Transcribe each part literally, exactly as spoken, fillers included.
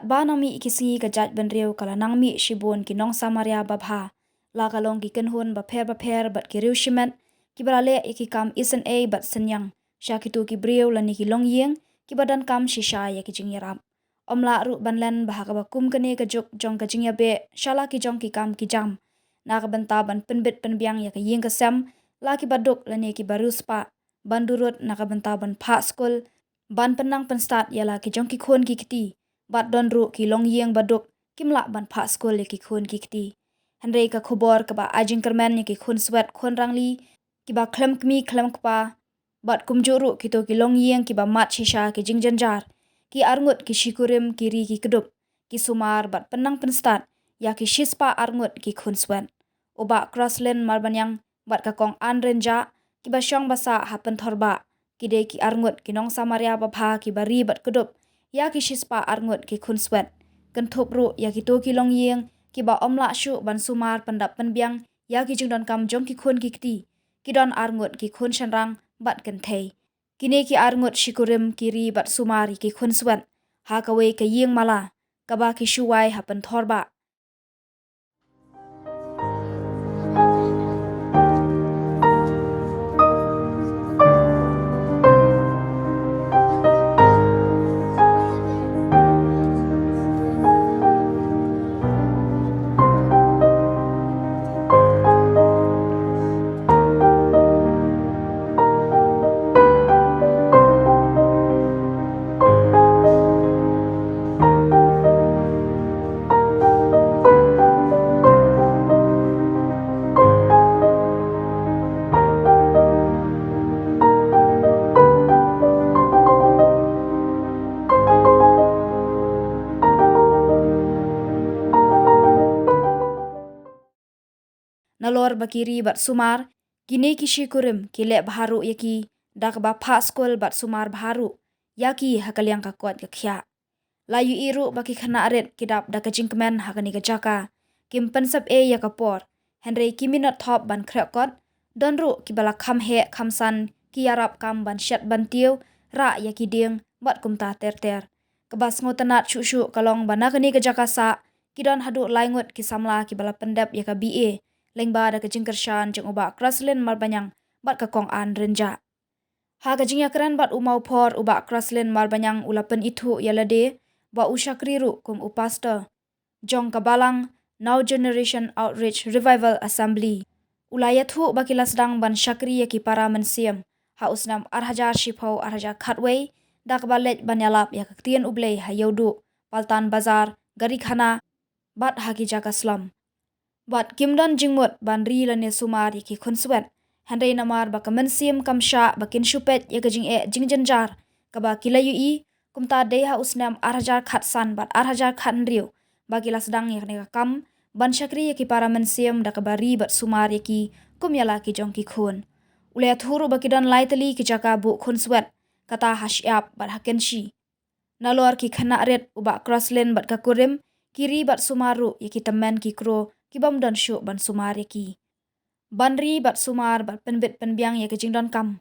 Ba nang mih ki sngi ka jaitbynriew ka la nang mih shibun ki nong Samaria babha. La ka long ki kynhun bapher bapher bad ki riew shimet, kiba la leh ïa ki kam isynei bad synñiang sha kito ki briew lane ki longïing kiba donkam shisha ïa ki jingïarap. Ym lah ruh ban len ba ha kaba kum kane ka juk jong ka jingïabeh sha la ki jong ki kam ki jam, na ka bynta ban pynbit pynbiang ïa ka ïing ka sem, la kiba duk lane kiba riewspah, ban durut na ka bynta ban phah skul, ban pynnang pynstad ïa la ki jong ki khun ki kti, bad don ruh ki longïing ba duk kim lah ban phah skul ïa ki khun ki kti. Hynrei ka khubor kaba ai jingkyrmen ïa ki khun swet khun rangli, kiba khlem kmie khlem kpa, bad kumjuh ruh kito ki longïing kiba mad shisha ki jingjynjar, ki arngut ki shikurim ki ri ki kdup, ki sumar bad pynnang pynstad ïa ki shispah arngut ki khun swet. U Bah Crosslyn Marbaniang bad ka Kong Ann Rynjah, kiba shong ba sah ha Pynthor Bah, ki dei ki arngut ki nong Samaria babha kiba ri bad kdup ïa ki shispah arngut ki khun swet. Kynthup ruh ïa kito ki longïing kiba ym lah shuh ban sumar pyndap pynbiang ïa ki jingdonkam jong ki khun ki kti, ki don arngut ki khun shynrang bad kynthei. Kine ki arngut shikurim ki ri bad sumar ïa ki khun swet ha kawei ka ïing mala kaba ki shu wai ha Pynthor Bah. Nalor ba ki ri bad sumar, kine ki shikurim ki leh bha ruh ïa ki da kaba phah skul bad sumar bha ruh ïa ki ha ka liang ka koit ka khiah. La ïohi ruh ba ki khynnah rit ki dap da ka jingkmen ha kane ka jaka, kim pynsep ei ïa ka por, hynrei ki minot thop ban khreh kot. Don ruh kiba la kham heh kham san ki ïarap kam ban shet ban tiew, rah ïa ki dieng bad kumta ter ter. Kaba sngewtynnat shuh shuh ka long ba na kane ka jaka sah, ki don haduh lai ngut ki samla kiba la pyndep ïa ka B A, lyngba da ka jingkyrshan jong u Bah Crosslyn Marbaniang bad ka Kong Ann Rynjah. Ha ka jingïakren bad u mawphor, u Bah Crosslyn Marbaniang u la pynithuh ïa lade ba u shakri ruh kum u pastor jong ka balang Now Generation Outreach Revival Assembly. U la ïathuh ba ki la sdang ban shakri ïa ki para mynsiem ha u snem ar hajar shiphew ar hajar khatwei, da kaba leit ban ïalap ïa ka ktien U Blei ha Ïewduh, Paltan Bazar, Garikhana, bad ha ki jaka slum. Bad kim don jingmut ban ri lane sumar ïa ki khun swet, hynrei namar ba ka mynsiem kam shah ba kin shu peit ïa ka jingeh jingjynjar kaba ki la ïohi, kumta dei ha u snem ar hajar khatsan bad ar hajar khathynriew ba ki la sdang ïa kane ka kam ban shakri ïa ki para mynsiem da kaba ri bad sumar ïa ki kum ïa la ki jong ki khun. U la ïathuh ruh ba ki don lai tylli ki jaka buh khun swet, kata ha shyiap bad ha kynshi. Nalor ki khynnah rit, u Bah Crosslyn bad ka kurim ki ri bad sumar ruh ïa ki tymmen ki kro kibym don shuh ban sumar ïa ki. Ban ri bad sumar bad pynbit pynbiang ïa ki jingdonkam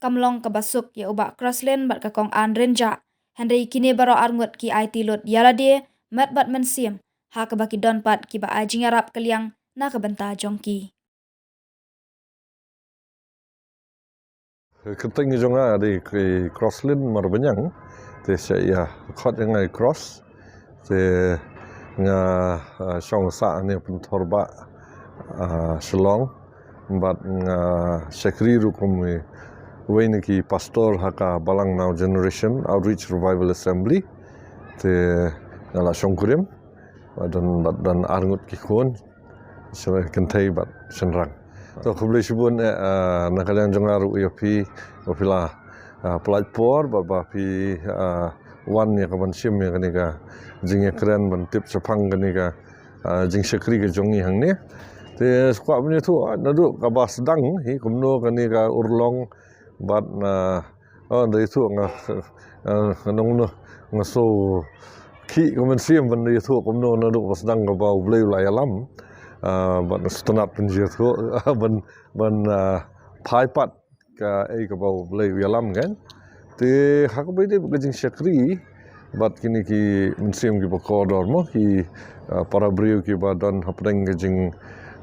kam long kaba suk ïa u Bah Crosslyn bad ka Kong Ann Rynjah, hynrei kine baroh arngut ki aiti lut ïa lade met bad mynsiem ha kaba ki don pat kiba ai jingïarap kylliang na ka bynta jong ki. Kyrteng jong nga dei ki Crosslyn Marbaniang, te sha ïa khot ïa nga i Cross. Te nga, ah, shong sah ne Pynthor Bah, ah, Shillong. Bad nga shakri ruh kum i wei na ki pastor ha ka balang Now Generation Outreach Revival Assembly. Te nga la shong kurim. Bad don, bad don arngut ki khun, sha kynthei bad shynrang. To khublei shibun, eh, ah, na ka liang jong nga ruh ïa phi, ba phi la, ah, pynlait por, bad ba phi, ah, wan ïa ka ban shim ïa kane ka jingïakren ban tip shaphang kane ka, ah, jingshakri ka jong ngi hangne. Te sa kwah ban ïathuh, ah, naduh kaba sdang hi kumno kane ka urlong bad, ah, ah, da ïathuh nga, ah, nga nong noh, nga sngew khih ka mynsiem ban da ïathuh kumno naduh ba sdang kaba U Blei u la ïalam. Ah, bad nga sngewtynnat ban ïathuh, ah, ban, ban, ah, phai pat kaei kaba U Blei u ïalam kan. Te ha kaba ïadei bad ka jingshakri, bad kine ki mynsiem kiba kordor mo, ki, ah, para briew kiba don hapdeng ka jing,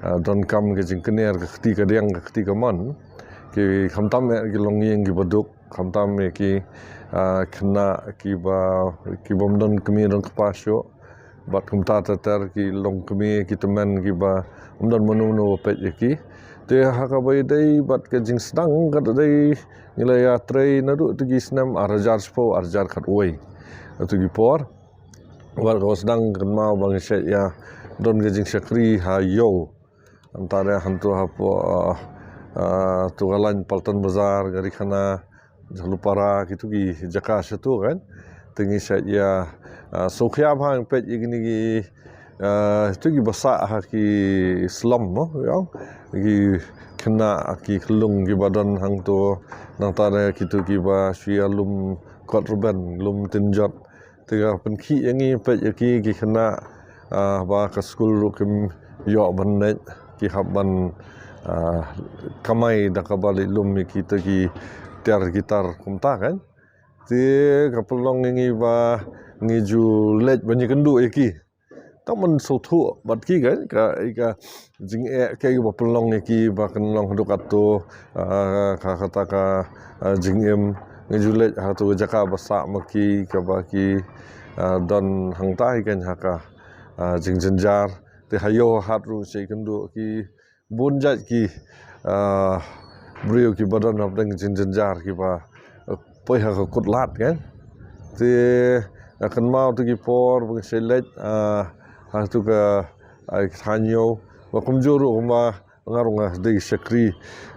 ah, don kam ka jingkner ka kti ka diang ka kti ka mon. Ki khamtam eh ki longïing kiba duk, khamtam eh ki, ah, khynnah kiba, kibym don kmie don kpa shuh. Bad kumta ter ter ki longkmie ki tymmen kiba ym don mano mano ba peit ïa ki. Te ha kaba ïadei bad ka jingsdang ka dei ngi la ïatrei naduh tu ki snem ar hajar shiphew ar hajar khatwei. Tu ki por. Bad kaba sdang kynmaw ba ngi shait ïa don ka jingshakri ha ïew. Nangta de hangto hapoh, ah, ah, tu ka lain Paltan Bazar, Garikhana, Jhalupara, kitu ki jaka shatu kan. Te ngi shait ïa, ah, sngewkhia bha peit ïa kine ki, ah, tu ki ba sah ha ki slum mo, ïa. Ki khynnah ki khyllung kiba don hangto, nangta de kitu kiba shu ïa lum kot rben, lum tynjot. Te ka pynkhih ïa ngi peit ïa ki, ki khynnah, ah, ba ka skul ruh kim ïoh ban leit, ki hap ban, ah, kamai da kaba leit lum ïa kita ki tiar ki tar kumta kan. Te ka pynlong ïa ngi ba ngi ju leit ban ïakynduh ïa ki. Tang ban sngewthuh bad ki kan, ka, ka jingeh kaei ba pynlong ïa ki ba kan long haduh kato, ah, ka, kata ka, ah, jingim, ngi ju leit ha kato ka jaka ba sah ma ki, kaba ki, ah, don hangta hi kan ha ka, ah, jingjynjar. Te ha ïew ha hat ruh sha ïakynduh ki bun jait ki, ah, briew kiba don hapdeng jingjynjar kiba, eh, poi ha ka kutlad kan. Te, ah, kynmaw tu ki por ba ngi shait leit, ah, ha tu ka, ah, thaiñ ïew. Ba kumjuh ruh kumba nga ruh nga dei shakri,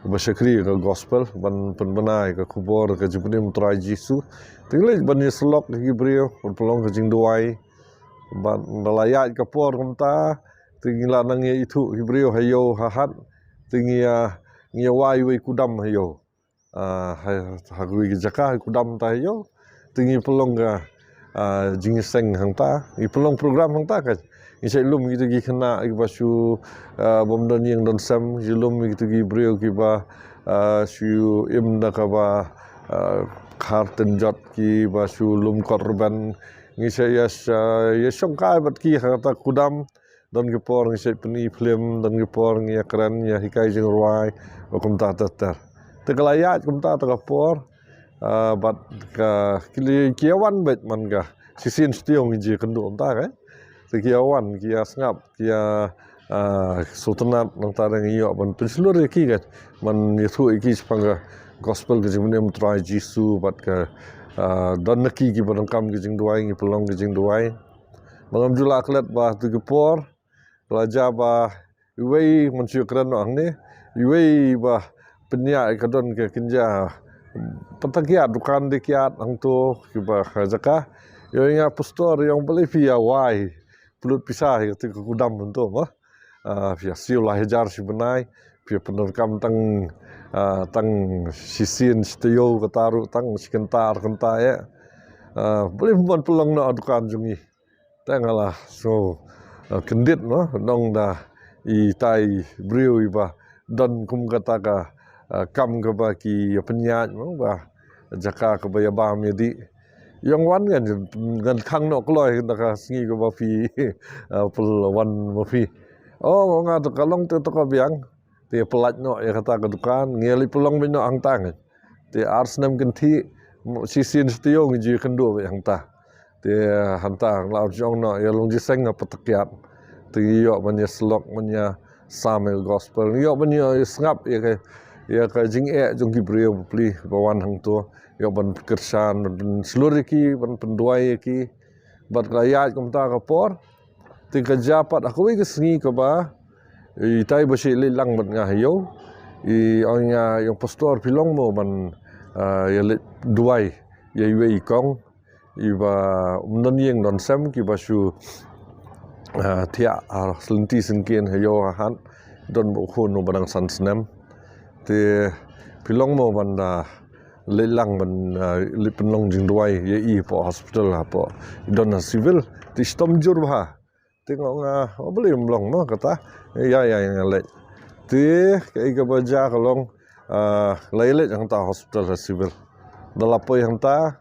ba shakri ka gospel, ban pynbna ïa ka khubor ka jingpynim u Trai Jisu. Te ngi leit ban ïasyllok ïa ki briew, ban pynlong ka jingduwai. Ban da la ïaid ka por kumta, te ngi la nang ïa ithuh ki briew ha ïew ha hat, te ngi ïa, ngi ïa wai wei kudam ha ïew. Ah, ha, ha kawei ka jaka kudam ta ha ïew. Te ngi pynlong ka, ah, jingïaseng hangta, ngi pynlong program hangta ka. Ngi shait lum kitu ki khynnah kiba shu, ah, bym don ïing don sem, ngi lum kitu ki briew kiba, ah, shu im da kaba, ah, khar tynjot kiba shu lum kot rben. Ngi shait ïa, ïa shongkai bad ki ha kata kudam. Don ki por ngi shait pyni phlim, don ki por ngi ïakren, ïahikai jingrwai, ba kumta ter ter. Te ka la ïaid kumta ta ka por, ah, bad ka ki la, ki ïa wan beit man ka shisien shi taïew ngi ju ïakynduh kumta ka. Te ki ïa wan, ki ïa sngap, ki ïa, ah, sngewtynnat, nangta de ngi ïoh ban pynshlur ïa ki ka. Ban ïathuh ïa ki shaphang ka gospel ka jingpynim u Trai Jisu bad ka, ah, don na ki kiba donkam ka jingduwai, ngi pynlong ka jingduwai. Ba ngam ju lah klet ba tu ki por, ba la jia ba iwei, ngan shu kren noh hangne, iwei ba pynïaid ka don ka kynja pynthak kiad, dukan de kiad hangto kiba ha jaka. Ïa nga pastor, ïa balei phi ïa wai pynlut pisa ïa kata ka kudam hangto ma. Ah, phi ïa siew lai hajar shi bnai, phi ïa pyndonkam tang, ah, tang shisien shi taïew kata ruh tang shi kynta ar kynta ïa. Ah, balei phi ban pynlong noh dukan jong ngi. Te nga la sngew, eh, kyndit mo, nong da itai briew iba don kum kata ka, eh, kam kaba ki pynïaid mo, ba jaka kaba ïa bam ïa dih. Ïong wan ngan, ngan khang noh kloi da ka sngi kaba phi, eh, pynwan ma phi. Oh, nga to ka long te to ka biang. Te pynlait noh ïa kata ka dukan, ngi ïa leit pynlong beit noh hangta ngi. Te ar snem kynthih, shisien shi taïew ngi ju ïakynduh beit hangta. Te hangta nga la ong noh ïa long jingïaseng ha pynthak kiad. Te ngi ïoh ban ïasyllok, ban ïasam ïa ka gospel. Ngi ïoh ban ïa, ïasngap ïa ka, ïa ka jingeh jong ki briew bapli ba wan hangto. Ïoh ban pynkyrshan, ban pynshlur ïa ki, ban pynduwai ïa ki. Bad ka la ïaid kumta ka por. Te ka jia pat ha kawei ka sngi kaba itai ba shu leit lang bad nga ha ïew. I ong ïa nga, ïong pastor, phi long mo ban, ah, ïa leit duwai ïa iwei i kong iba ym don ïing don sem, kiba shu, ah, thiah, ah, lynti syngkien ha ïew ha hat, don ba u khun u ba dang san snem. Te phi long mo ban da leit lang ban, ah, leit pynlong jingduwai ïa i hapoh hospital hapoh, i don ha civil. Te shitom jur bha. Te nga ong, ah, oh, balei ym long mo kata. Ïa, ïa, ïa, nga leit. Te kaei kaba jia ka long, ah, la ïa leit hangta hospital ha civil. Da la poi hangta,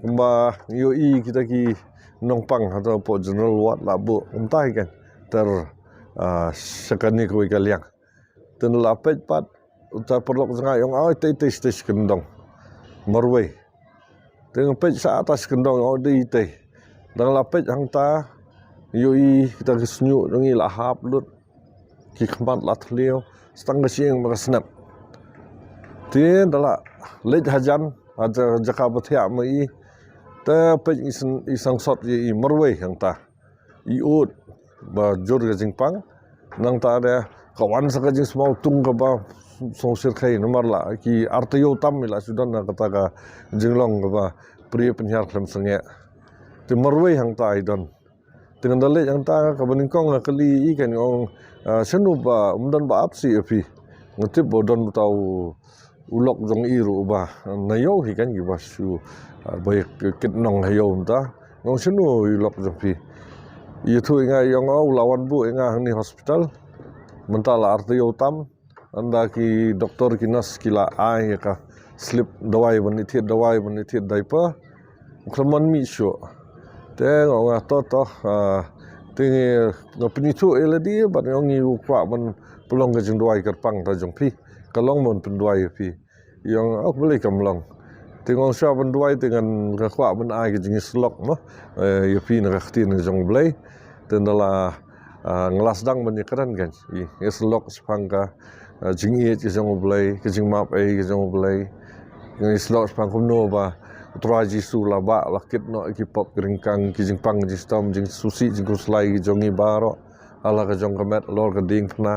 Kumba ïohi kita ki nongpang hato hapoh general ward la buh kumta hi kan. Ter, ah, sha kane kawei ka liang. Te la peit pat uta paralok jong nga ong, "Oi, tei tei tei shi kyndong." Marwei. Te nga peit sha ta shi kyndong, ong, "Dei tei." Dang la peit hangta, ïohi kita ki shñiuh jong ngi la hap lut. Ki khmat la thliew, sa tang ka shyieng bad ka snep. Te da la leit hajan, ha ja-, jaka ba thiah ma i. Te peit i san-, i sangsot ïa i marwei hangta. I ud ba jur ka jingpang. Nangta de ka wan sa ka jingsmawtung kaba sngewsih khei namar la ki artaïew tam i la shu don ha kata ka jinglong kaba prie pynhiar khlem sangeh. Te marwei hangta i don. Te ngan da leit hangta kaba nyngkong nga kylli i kan, ong, ah, shano ba, um don ba ap sih ïa phi. Nga tip ba u don uta u, u lok jong i ruh uba, ah, na ïew hi kan kiba shu, ah, ba ïa kit nong ha ïew mynta. Nga ong shano u lok jong phi. Ïathuh ïa nga, i ong, oh, u la wan buh ïa nga hangne hospital. Mynta la artaïew tam. Ynda ki doktor ki nurse ki la ai ïa ka slip dawai ban ïa thied dawai ban ïa thied diaper. Khlem mih shuh. Te nga ong nga to to, ah, te nga pynithuh ïa lade bad nga ong ngi kwah ban pynlong ka jingduwai kyrpang ta jong phi. Ka long ban pynduwai ïa phi. I ong, oh, balei kam long. Te nga ong shuwa ban duwai te ngan kwah ban ai ka jingïasyllok mo. Eh, ïa phi na ka ktien ka jong U Blei. Te ynda la, ah, nga la sdang ban ïakren kan. Ïasyllok shaphang ka, ah, jingïeit ka jong U Blei, ka jingmap ei ka jong U Blei. Nga ïasyllok shaphang kumno ba U Trai Jisu la bah, la kit noh ki pop ki ryngkang, ki jingpang jingshitom, jingsngewsih jingkhuslai ki jong ngi baroh. Ha la ka jong ka met, halor ka diengphna,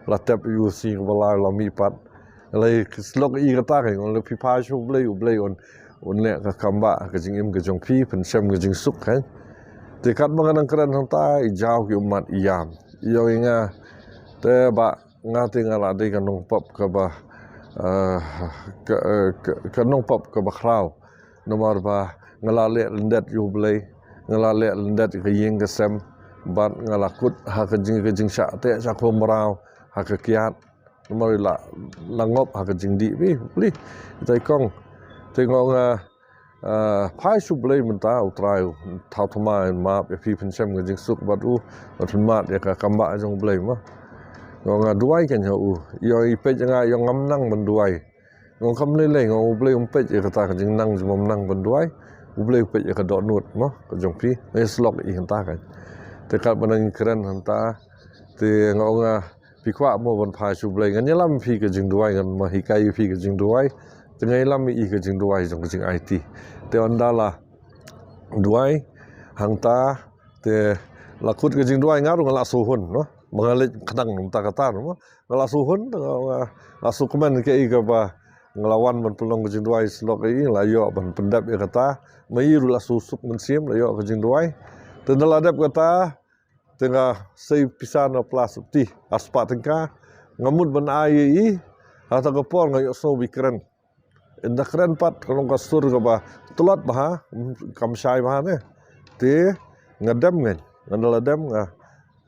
la tep ïa u sngi kaba lai, la mih pat. Nga la ïasyllok ïa kata kan, nga ong lei phi phai sha U Blei, U Blei un, un leh ka kam bah ha ka jingim ka jong phi, pynshem ka jingsuk kan. Te katba nga nang kren hangta, i jaw ki ummat i ïam. I ong ïa nga, te bah, nga te nga la dei ka nongpop kaba, ah, ka, eh, ka, ka nongpop kaba khraw. Namar ba nga la leh lyndet ïa U Blei, nga la leh lyndet ïa ka ïing ka sem, bad nga la kut ha ka jing, ka jingshah teh shah khum mraw ha ka kiad. Namar la, la ngop ha ka jingdih phi, phi. Te i kong, te nga ong, ah, ah, phai sha U Blei mynta, U Trai u thaw thma un map ïa phi, pynshem ka jingsuk bad u, bad pynmad ïa ka kam bah jong U Blei mo. Nga ong nga duwai kan ha u. I ong i peit ïa nga, i ong ngam nang ban duwai. Nga ong kam lei lei, nga ong U Blei um peit ïa kata ka jingnang jingbymnang ban duwai. U Blei u peit ïa ka dohnud mo ka jong phi. Nga ïasyllok ïa i hangta kan. Te katba nang kren hangta, te nga ong nga, phi kwah mo ban phai sha U Blei. Ngan ïalam ïa phi ka jingduwai, ngan ma hikai ïa phi ka jingduwai. Te nga ïalam ïa i ka jingduwai jong ka jingaiti. Te ynda la duwai hangta, te la kut ka jingduwai, nga ruh nga la shu hun mo. Ba nga leit khnang mynta kata mo. Nga la shu hun, nga, nga la shu kmen kaei kaba nga la wan ban pynlong ka jingduwai, ïasyllok ïa i, la ïoh ban pyndep ïa kata. Ma i ruh la shu suk mynsiem, la ïoh ka jingduwai. Te ynda la dep kata, te nga sei pisa na plastik, arspah tyngka. Nga mut ban ai ïa i, ha kata ka por nga ïohsngew ba i kren. Ynda kren pat ka long ka sur kaba tlot bha, kam shai bha ne. Te nga dem ngan, nga da la dem nga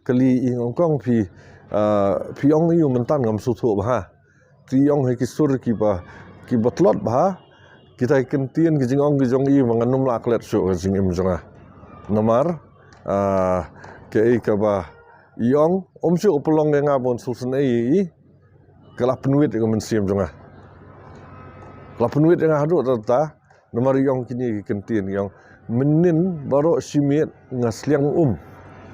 kylli i, nga ong kong phi, ah, phi ong aiu mynta ngam sngewthuh bha. Te i ong ha ki sur kiba, kiba tlot bha. Kita ki kyntien ki jingong ki jong i ba ngan ym lah klet shuh ha ka jingim jong nga. Namar, ah, kaei kaba i ong, um shu pynlong ïa nga ban sngewsynei ïa i. Ka la pynwit ïa ka mynsiem jong nga. Ka la pynwit ïa nga haduh katta, namar i ong kine ki kyntien, i ong, mynnin baroh shi miet nga sliang um,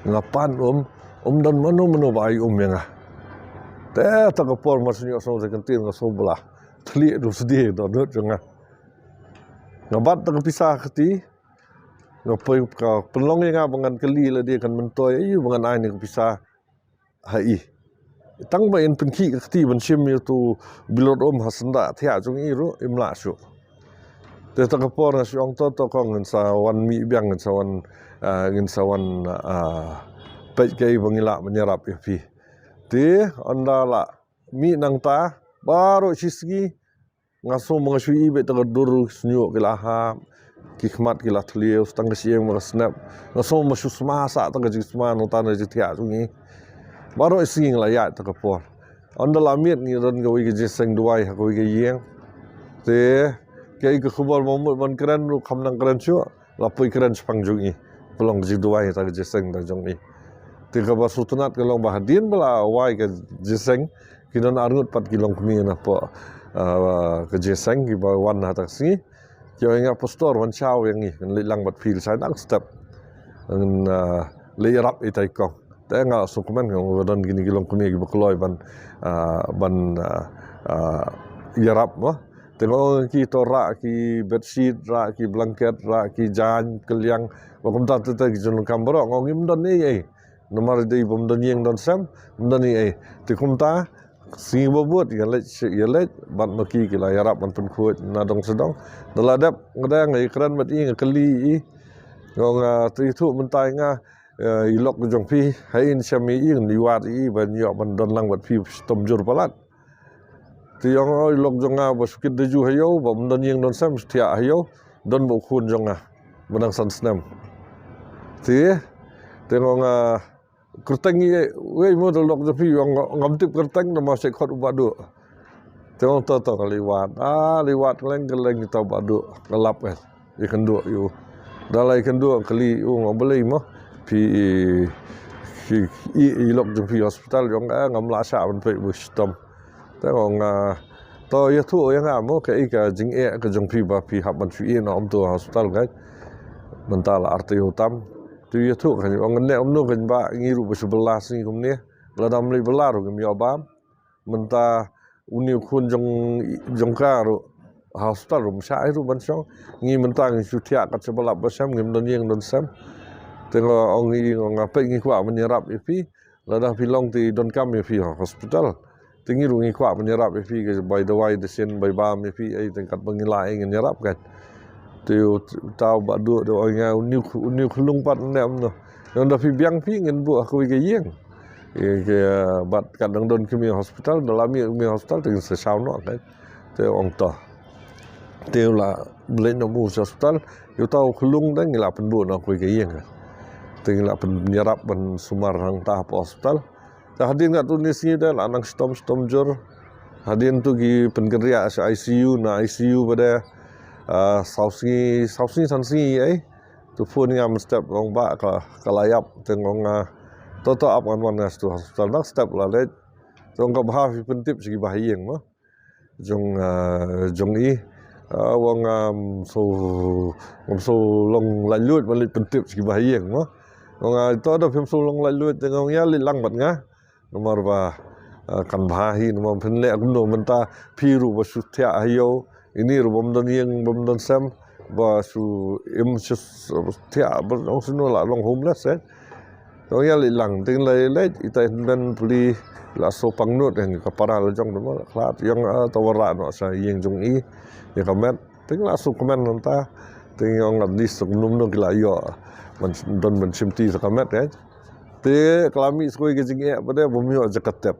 nga pan um, um don mano mano ba ai um ïa nga. Te kata ka por mar shu ïohsngew ïa ka kyntien nga sngewbha. Thylliej dusdieh dohnud jong nga. Nga bat kata ka pisa ha kti, nga pyn-, ka pynlong ïa nga ba ngan kylli lade kan myntoi aiu ba ngan ai ïa ka pisa ha i. Tang ba in pynkhih ka kti ban shim ïa uto u bilor um ha syndah thiah jong i ruh im lah shuh. Te kata ka por nga shu ong to to kong ngin sa wan mih biang, ngin sa wan, ah, ngin sa wan, ah, peit kaei ba ngi lah ban ïarap ïa phi. Te ynda la mih nangta baroh shi sngi, nga sngew ma nga shu ïohi beit ta ka dur, shñiuh ki la hap, ki khmat ki la thliew, sa tang ka shyieng bad ka snep. Nga sngew ma shu sma sah tang ka jingsma nangta na jingthiah jong ngi. Baroh shi sngi nga la ïaid ta ka por. Ynda la miet ngi don kawei ka jingseng duwai ha kawei ka ïing. Te Kaei ka khubor ba mut ban kren ruh kam nang kren shuh, la poi kren shaphang jong i. Pynlong ka jingduwai ïa ka jingïaseng da jong i. Te kaba sngewtynnat ka long ba hadien ba la wai ka jingïaseng, ki don arngut pat ki longkmie na pdeng, ah, ka jingïaseng kiba wan ha kata ka sngi. Ki ong ïa nga, pastor, wan shaw ïa ngi, ngan leit lang bad phi, sa nang step. Ngan, ah, leit ïarap ïa ita i kong. Te nga la sngewkmen, nga ong ba don kine ki longkmie kiba kloi ban, ah, ban, ah, ah, ïarap mo. Te nga ong ïa ki, to rah ki bedsheet, rah ki blanket, rah ki jaiñ kylliang. Ba kumta te, te ki jingdonkam baroh, nga ong ngim don ei ei. Namar dei bym don ïing don sem, bym don ei ei. Te kumta, sngi ba bud, ïa leit, ïa leit, bad ma ki ki la ïarap ban pynkhuid na dong sha dong. Da la dep, nga dang ïakren bad i, nga kylli i. Nga ong, ah, te ïathuh mynta ïa nga, eh, i lok jong phi, haei yn shem ïa i, ngan ïa wad ïa i, ban ïoh ban don lang bad phi shitom jur palat. Te i ong, oh, i lok jong nga ba shu kit da ju ha ïew, bym don ïing don sem, shu thiah ha ïew, don bad u khun jong nga, ba dang san snem. Te, te nga ong, ah, kyrteng i, wei mo da lok jong phi, i ong, ngam tip kyrteng, namar shu khot u Bah Duh. Te nga ong to to, nga leit wad. Ah, leit wad kylleng kylleng ïa uta u Bah Duh, nga lap eh. Ïakynduh ïa u. Da la ïakynduh kylli ïa u, nga ong balei mo phi, phi, i, i lok jong phi hospital, i ong, eh, ngam lah shah ban peit ba shitom. Te nga ong, ah, to ïathuh ïa nga mo kaei ka jingeh ka jong phi ba phi hap ban shu ïeh noh kumto ha hospital, keiñ. Mynta la artylli tam. Te ïathuh, keiñ, ong ngan leh kumno keiñ bah, ngi ruh ba shu bylla sngi kumne. Lada ym leit bylla ruh ngim ïoh bam. Mynta une u khun jong, jong ka ruh ha hospital ruh ym shah ei ruh ban shong. Ngi mynta ngi shu thiah kat shaba lap ba shem, ngim don ïing don sem. Te nga ong ïa i, nga ong peit ngi kwah ban ïarap ïa phi. Lada phi long te donkam ïa phi ha hospital. Te ngi ruh ngi kwah ban ïarap ïa phi, ka bai dawai dashin, bai bam ïa phi, ei, tang katba ngi lah ei ngin ïarap, keiñ. Te uta u Bah Duh u ong ïa nga, une u, une u khyllung pat, ne em noh. Lada phi biang phi, ngin buh ha kawei ka ïing. Ïa ka, bad kat dang don kmie hospital, da la mih kmie hospital, te ngin sa shaw noh, keiñ. Te ong to. Te u la leit noh u sha hospital, ïa uta u khyllung te ngi la pynbuh noh ha kawei ka ïing. Te ngi la pynïarap ban sumar hangta hapoh hospital. Te hadien katto katne sngi te la nang shitom shitom jur. Hadien to ki pynkynriah sha I C U, na I C U pat te, ah, saw sngi, saw sngi san sngi ei. To phone ïa nga mynstep, ong bah ka, ka la ïap, te nga ong, ah, to to ap ngan wan nga sha hospital, nang step la leit. Te ong ka bha phi pyntip sha ki bahaïing mo. Jong, ah, jong i, ah, u ong, ah, ngam shu, ngam shu long laitluid ban leit pyntip sha ki bahaïing mo. U ong, ah, to da phim shu long laitluid, te nga ong ïa leit lang bad nga. Namar ba, ah, kan bha hi, namar phin leh kumno mynta phi ruh ba shu thiah ha ïew, ine ruh bym don ïing, bym don sem, ba shu im shu thiah, ba ong shu no la long homeless, eh. Te ong ïa leit lang, te ngi la leit, ita i hynmen pli la shu pang nud, eh, ka para la jong, te mo la khlad, i ong, ah, to wanrah noh sha ïing jong i ïa ka met. Te ngi la shu kmen nangta, te ngi ong at least kumno kumno ki la ïoh ban don ban shim ti sha ka met, eh. Te ka la mih sha kawei ka jingeh pat te bym ïoh jaka tep.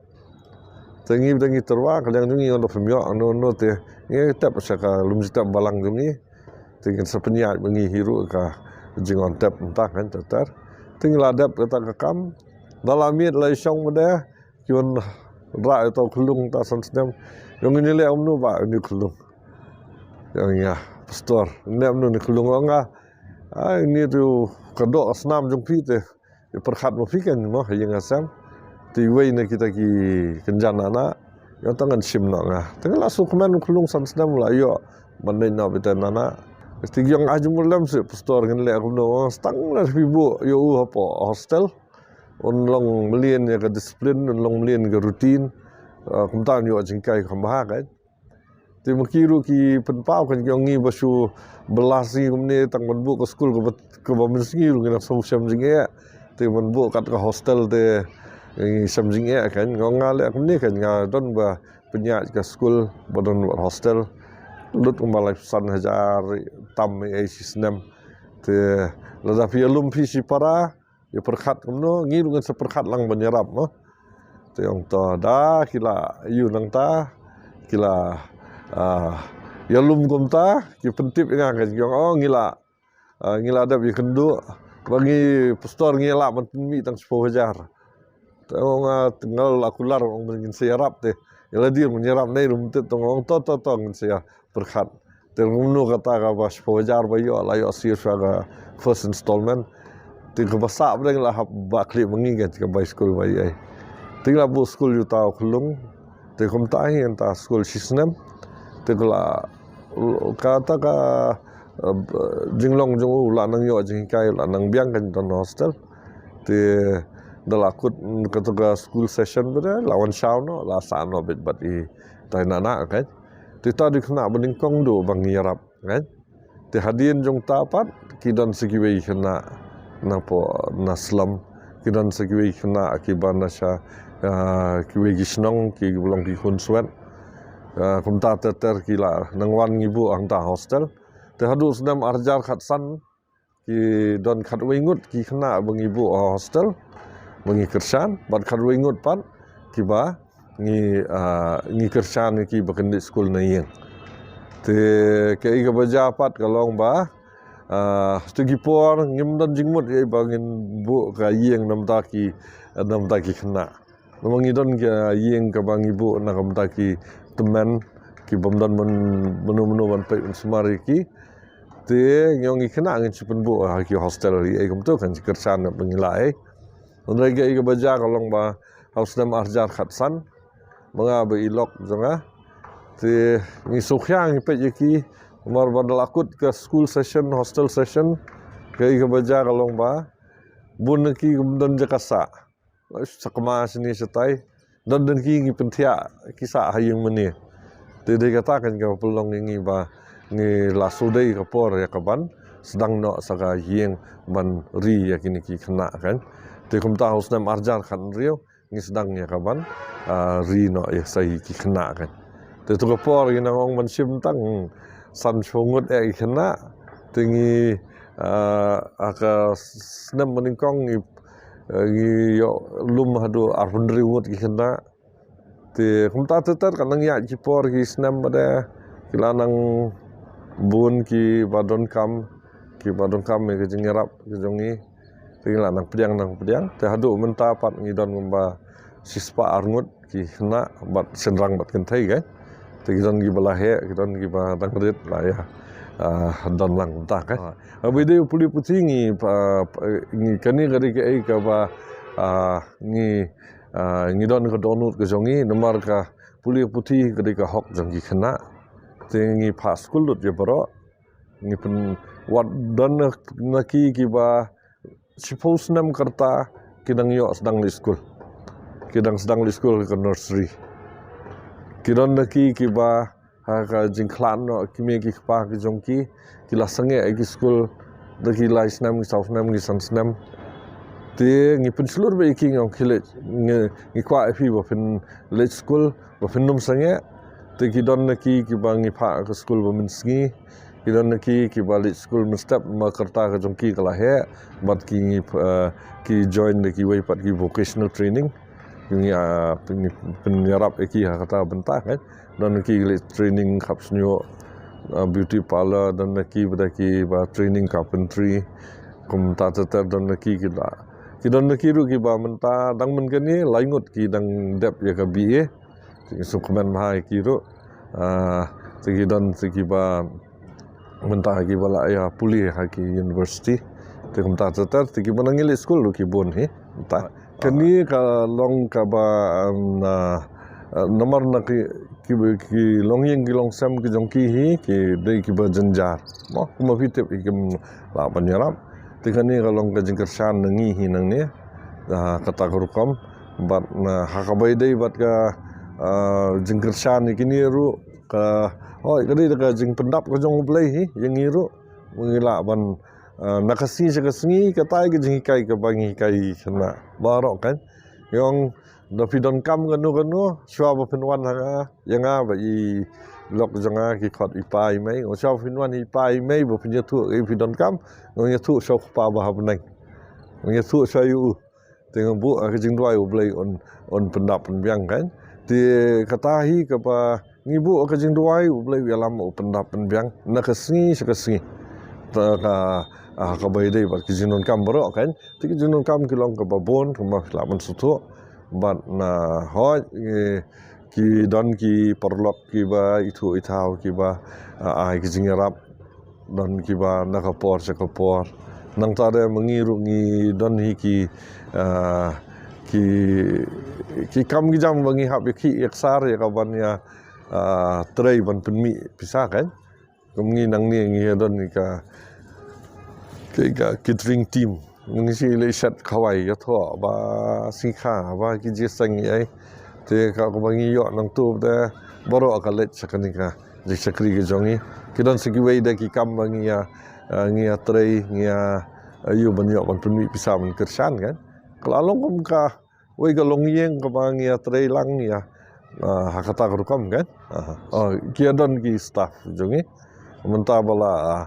Te ngi pat te ngi tyrwa, ka liang jong ngi ong da phim ïoh, no no te ngi tep sha ka lynti tep balang jong ngi. Te ngin sa pynïaid ba ngi hi ruh ka jingwan tep mynta, keiñ, ter ter. Te ngi la dep kata ka kam. Da la miet la i shong pat te, ki wanrah ïa uta u khyllung uta san snem. I ong ngi leh kumno bah une u khyllung. I ong ïa, pastor, ngi leh kumno une u khyllung, u ong ah, ah, une ruh ka doh ka snam jong phi te. Ïa pyrkhat ma phi, keiñ mo, ha ïing ha sem. Te iwei na kita ki kynja na na, ïa tang ngan shim noh nga. Te nga la shu kmen u khyllung san snem la ïoh ban leit noh beit na na. Te ki ong ah, jingmut lem seh pastor, ngin leh kumno, tang na phi buh ïa u hapoh hostel. Un long mlien ïa ka discipline, un long mlien ïa ka routine. Ah, kumta un ïoh jinghikai kham bha, keiñ. Te ma ki ruh ki pynpaw, keiñ, ki ong ngi ba shu bylla sngi kumne tang ban buh ka skul kaba, kaba mynsngi ruh ngi nang shu shem jingeh. Te ban buh kat ka hostel te ngi shem jingeh, keiñ. Nga ong nga leh kumne, keiñ, nga don ba pynïaid ka skul ba don bad hostel. Lut kumba laiphew san hajar tam ei ei shi snem. Te lada phi ïalum phi shi para, ïa pyrkhat kumno, ngi ruh ngin sa pyrkhat lang ban ïarap mo. Te ong to da ki la ïoh nangta, ki la, ah, ïalum kumta, ki pyntip ïa nga, keiñ, ki ong oh ngi la, ah, ngi la dep ïakynduh ba ngi, pastor, ngi lah ban pynmih tang shiphew hajar. Te ong, ah, nga la kular, ong ngin sa ïarap te. Ïa lade ban ïarap ne ruh mynta, te ong to to to ngin sa ïa pyrkhat. Te kumno kata kaba shiphew hajar ba ïoh, la ïoh sir shuwa ka first installment. Te kaba sah bad la hap ba klik ma ngi ka, ka bai skul ba ïai. Te la buh skul ïa uta u khyllung. Te kumta hi ynda skul shisnem. Te ka la kata ka, eh, jinglong jong u la nang ïoh jinghikai, la nang biang ka don hostel. Te da la kut kata ka school session bad la wan shaw noh, la sah noh bad bad i tai nana kan. Te ta dei khynnah ba nyngkong duh ba ngi ïarap kan. Te hadien jong ta pat ki don sa kiwei khynnah na po, na slum, ki don sa kiwei khynnah kiba na sha, ah, kiwei ki shnong kiba long ki khun swet. Ah, kumta ter ter ki la nang wan ngi buh hangta hostel. Te haduh snem ar hajar khatsan ki don khatwei ngut ki khynnah ba ngi buh ha hostel ba ngi kyrshan, bad khatwei ngut pat kiba ngi, ah, ngi kyrshan ïa ki ba kin leit skul na ïing. Te kaei kaba jia pat ka long ba, ah, tu ki por ngim don jingmut ïa ba ngin buh ka ïing namar ki, namar ki khynnah. Namar ngi don ka ïing kaba ngi buh na ka bynta ki tymmen ki bym don mano mano ban peit ban sumar ïa ki. Te ngi ong ki khynnah ngin sa pynbuh ha ki hostel ïa, ei kumto kan sa kyrshan ba ngi lah ei. Hynrei kaei kaba jia ka long ba ha u snem ar hajar khatsan, ma nga bad i lok jong nga, te ngi sngewkhia ngi peit ïa ki. Namar ba da la kut ka school session, hostel session, kaei kaba jia ka long ba bun na ki kim don jaka sah. Sa kma shane shatai. Don don ki ngi pynthiah ki sah ha ïing mane. Te dei kata kan ka pynlong ïa ngi ba ngi la shu dei ka por ïa ka ban sdang noh sa ka ïing ban ri ïa kine ki khynnah kan. Te kumta ha u snem ar hajar khathynriew ngi sdang ïa ka ban, ah, ri noh ïa sa ïa ki khynnah kan. Te tu ka por ngi nang ong ban shim tang san shiphew ngut eh ki khynnah. Te ngi, ah, ha ka snem ba nyngkong ngi, eh, ngi ïoh lum haduh arphew hynriew ngut ki khynnah. Te kumta ter ter ka nang ïaid ki por ki snem bad ki la nang bun kiba donkam, kiba donkam ïa ka jingïarap ka jong ngi. Te ngi la nang pdiang nang pdiang. Te haduh mynta pat ngi don kumba shispah ar ngut ki khynnah bad shynrang bad kynthei kan. Te ki don kiba la heh, ki don kiba dang rit la ïa, ah, don lang kumta kan. Ah, ba dei u pule puthi ngi, ah, ngi kane ka dei kaei kaba, ah, ngi, ah, ngi don ka dohnud ka jong ngi namar ka pule puthi ka dei ka hok jong ki khynnah. Te ngi phah skul lut ïa baroh. Ngi pyn, wat don na, na ki kiba shiphew snem ka rta ki dang ïoh sdang leit skul. Ki dang sdang leit skul ka nursery. Ki don na ki kiba ha ka jingkhlad noh ki mei ki kpa ki jong ki, ki la sangeh ïa ki skul da ki lai snem, ki saw snem, ki san snem. Te ngi pynshlur bad ïa ki ngi ong khie leit, ngi, ngi kwah ïa phi ba phin leit skul, ba phin ym sangeh. Te ki don na ki kiba ngi phah ka skul ba mynsngi. Ki don na ki kiba leit skul mynstep namar ka rta ka jong ki ka la heh. Bad ki ngi, eh, ki join da kiwei pat ki vocational training. Ngi, ah, pyn, pynïarap ïa ki ha kata bynta kan. Don na ki leit training khap shñiuh, ah, beauty parlour, don na ki bad kiba training carpentry. Kumta ter ter don na ki ki la. Ki don na ki ruh kiba mynta dang mynta kane lai ngut ki dang dep ïa ka B A. Te ngi sngewkmen bha ïa ki ruh. Ah, te ki don te kiba mynta kiba la ïa pule ha ki university. Te kumta ter ter te kiba nang ïaleit skul ruh ki bun hi. Mynta kane ka long kaba, um, ah, ah, namar na ki, ki, ki longïing ki longsem ki jong ki hi ki dei kiba jynjar. Mo, kumba phi tip hi kim lah ban ïarap. Te kane ka long ka jingkyrshan na ngi hi nangne. Ah, kata ka rukom. Bad na ha kaba ïadei bad ka, ah, jingkyrshan ïa kine ruh ka, hooid, ka dei da ka jingpyndap ka jong U Blei hi ïa ngi ruh. Ngi lah ban, ah, na ka sngi sha ka sngi, katai ka jinghikai kaba ngi hikai khynnah baroh kan. Ngi ong da phi donkam kano kano, shuwa ba phin wan ha nga, ïa nga bad i lok jong nga ki khot i pa i mei. Shuwa ba phin wan i pa i mei ba phin ïathuh ïa phi donkam, ngan ïathuh sha u Kpa ba ha bneng. Ngan ïathuh sha u. Te ngan buh, ah, ka jingduwai U Blei un, un pyndap pynbiang kan. Te kata hi kaba ngi buh ka jingduwai U Blei u ïalam u pyndap pynbiang na ka sngi sha ka sngi. Ta ka, ah, kaba ïadei bad ki jingdonkam baroh kan. Te ki jingdonkam ki long kaba bun kumba phi lah ban sngewthuh. Bad na hooid, eh, Ki don ki paralok kiba ithuh ithaw kiba, ah, ai ki jingïarap. Don kiba na ka por sha ka por. Nangta de ma ngi ruh ngi don hi ki, ah, ki, ki kam ki jam ba ngi hap ïa ki ïa ksar ïa ka ban ïa, ah, trei ban pynmih pisa kan. Kum ngi nangne ngi don ka, ka, ka catering team. Ngi shi leh shat khawai ïathoh ba sngikha ba ki jingïaseng ïa. Te ka kaba ngi ïoh nangta de baroh ka leit sha kane ka jingshakri ka jong ngi. Ki don sa kiwei de ki kam ba ngi ïa, ah, ngi ïatrei, ngi ïa, ah, ïoh ban ïoh ban pynmih pisa ban kyrshan kan. Ka la long kum ka wei ka longïing kaba ngi ïatrei lang ïa, ah, ha kata ka rukom kan. Aha. Oh, ki ïa don ki staff jong ngi. Mynta ba la, ah,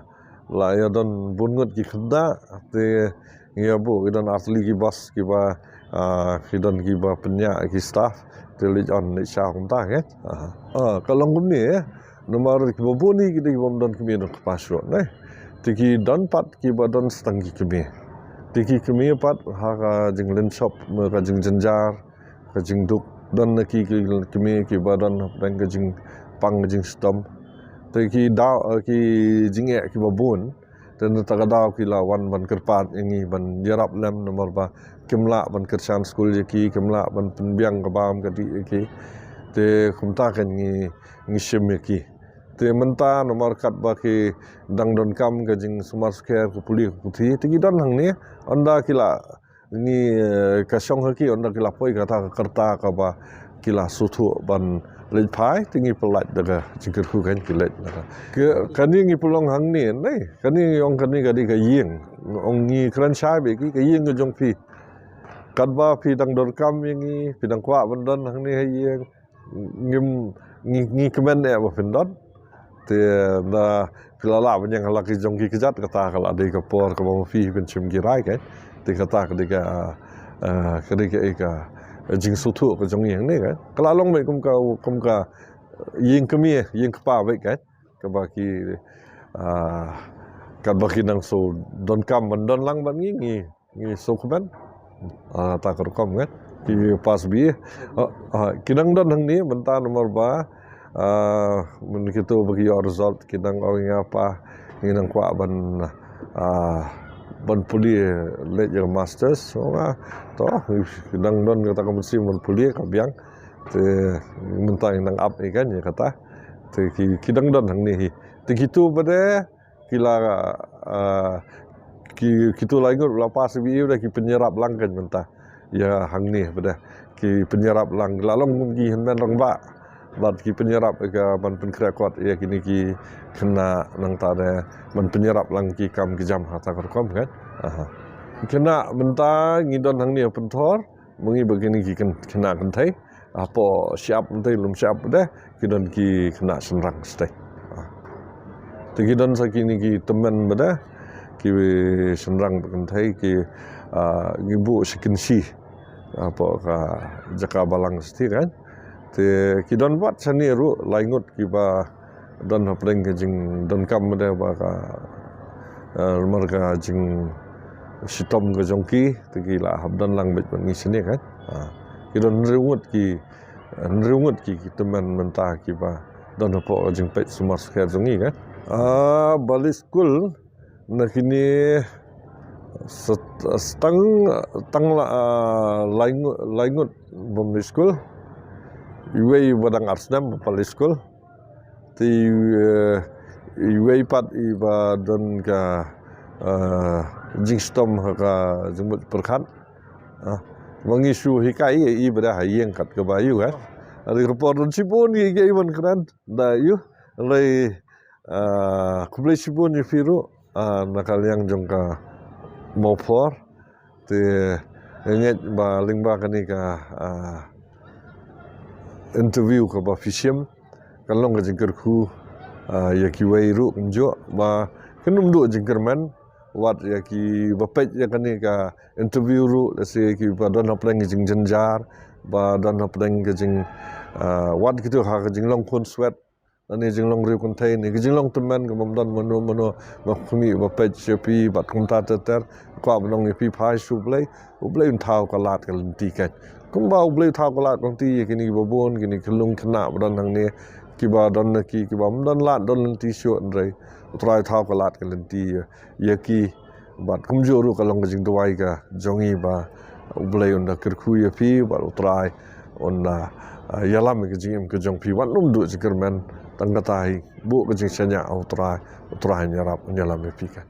la ïa don bun ngut ki khynnah te ngi ïa buh ki don artylli ki bus kiba, ah, ki don kiba pynïaid ki staff te leit on leit shaw kumta kan. Aha. Ah, ka long kumne eh. Namar kiba bun hi ki dei kibym don kmie don kpa shuh ne. Te ki don pat kiba don sa tang ki kmie. Te ki kmie pat ha ka jinglynshop, ka jingjynjar, ka jingduk. Don na ki, ki kmie kiba don hapdeng ka jingpang ka jingshitom. Te ki daw, eh, ki jingeh kiba bun. Te na kata ka daw ki la wan ban kyrpad ïa ngi ban ïarap lem namar ba kim lah ban kyrshan skul ïa ki, kim lah ban pynbiang ka bam ka dih ïa ki. Te kumta kan ngi, ngi shim ïa ki. Te mynta namar katba ki dang donkam ka jingsumar sukher ka pule ka puthi. Te ki don hangne, ynda ki la ngi, eh, ka shong ha ki ynda ki la poi kata ka karta kaba ki la sngewthuh ban leit phai, te ngi pynlait da ka jingkyrkhu kan ki leit da ka. Ka, kane ngi pynlong hangne, ne, kane ngi ong kane ka dei ka ïing. Ong ngi kren shai bad ki, ka ïing ka jong phi. Katba phi dang donkam ïa ngi, phi dang kwah ban don hangne ha ïing. Ngim, ngi, ngi kmen eh ba phin don. Te na phi la lah ban ïeng ha la ki jong ki kjat kata ka la dei ka por kaba ma phi phin shim ki rai kan. Te kata ka dei ka, ah, ka dei ka, ka jingsngewthuh ka jong ngi hangne kan. Ka la long bad kum ka, kum ka ïing kmie, ïing kpa bad kan. Kaba ki, ah, katba ki nang shu donkam ban don lang bad ngi, ngi ngi sngewkmen. Ah, ta ka rukom kan. Ki pass B A. Ah, ah, ki dang don hangne mynta namar ba, ah, mynta kito ba ki ïoh result ki dang ong ïa pa ngi nang kwah ban, ah, ban pule leit ïa masters. Ong ah, to, ki dang don kata ka mynsiem ban pule ka biang. Te mynta ngi nang ap ïa kan ïa kata. Te ki, ki dang don hangne hi. Te kito ba de ki la, ah, ki, kito laingut la pass B A de ki pynïarap lang kan mynta. Ïa hangne ba de ki pynïarap lang, la long kum ki hynmen rangbah. Bad ki pynïarap ka ban pynkhreh kot ïa kine ki khynnah nangta de ban pynïarap lang ki kam ki jam ha ta ka rukom kan. Aha. Khynnah mynta ngi don hangne ha Pynthor. Ma ngi ba kine ki khynnah kynthei. Hapoh shyiap mynta lum shyiap de ki don ki khynnah shynrang shatei. Ah. Te ki don sa kine ki tymmen ba de ki shynrang ba kynthei ki, ah, ngi buh shi kynshi. Hapoh ka jaka balang shatei kan. Te ki don pat shane ruh laingut kiba don hapdeng ka jingdonkam ba de ba ka, eh, namar ka jingshitom ka jong ki, te ki la hap don lang bad ngi shane kan. Ah, ki don hynriew ngut ki, hynriew ngut ki, ki tymmen mynta kiba don hapoh ka jingpeit sumar sukher jong ngi kan. Ah, ba leit skul na kine sa tang, tang la, ah, laingut, laingut bym leit skul. Iwei ba dang ar snem bym pat leit skul. Te, eh, iwei pat iba don ka, eh, jingshitom ha ka jingmut pyrkhat. Ah, ma ngi shu hikai ïa i ba da ha ïing kat kaba ïoh kan. Hynrei ka por don shibun ïa i ban kren da ïoh. Hynrei, eh, khublei shibun ïa phi ruh, eh, na ka liang jong ka Mawphor. Te nga ngeit ba lyngba kane ka, ah, interview kaba phi shim kan long ka jingkyrkhu, ah, ïa kiwei ruh kumjuh ba kin ym duh jingkyrmen wat ïa kiba peit ïa kane ka interview ruh, lehse kiba don hapdeng ka jingjynjar, ba don hapdeng ka jing, ah, wat kito ha ka jinglong khunswet. Lane jinglong riewkynthei ne ka jinglong tymmen ka bym don mano mano ba khmih ba peit sha phi bad kumta ter ter. Kwah ban ong ïa phi phai sha U Blei, U Blei un thaw ka lad ka lynti kan. Kumba U Blei u thaw ka lad ka lynti ïa kine kiba bun, kine ki lung khynnah ba don hangne, kiba don na ki, kiba ym don lad don lynti shuh, hynrei U Trai u thaw ka lad ka lynti ïa, ïa ki. Bad kumjuh ruh ka long ka jingduwai ka jong ngi ba U Blei un da kyrkhu ïa phi, bad U Trai un da, ah, ïalam ïa ka jingim ka jong phi, wat nym duh jingkyrmen, tang kata hi buh ka jingshaniah ha U Trai, U Trai un ïarap, un ïalam ïa phi kan.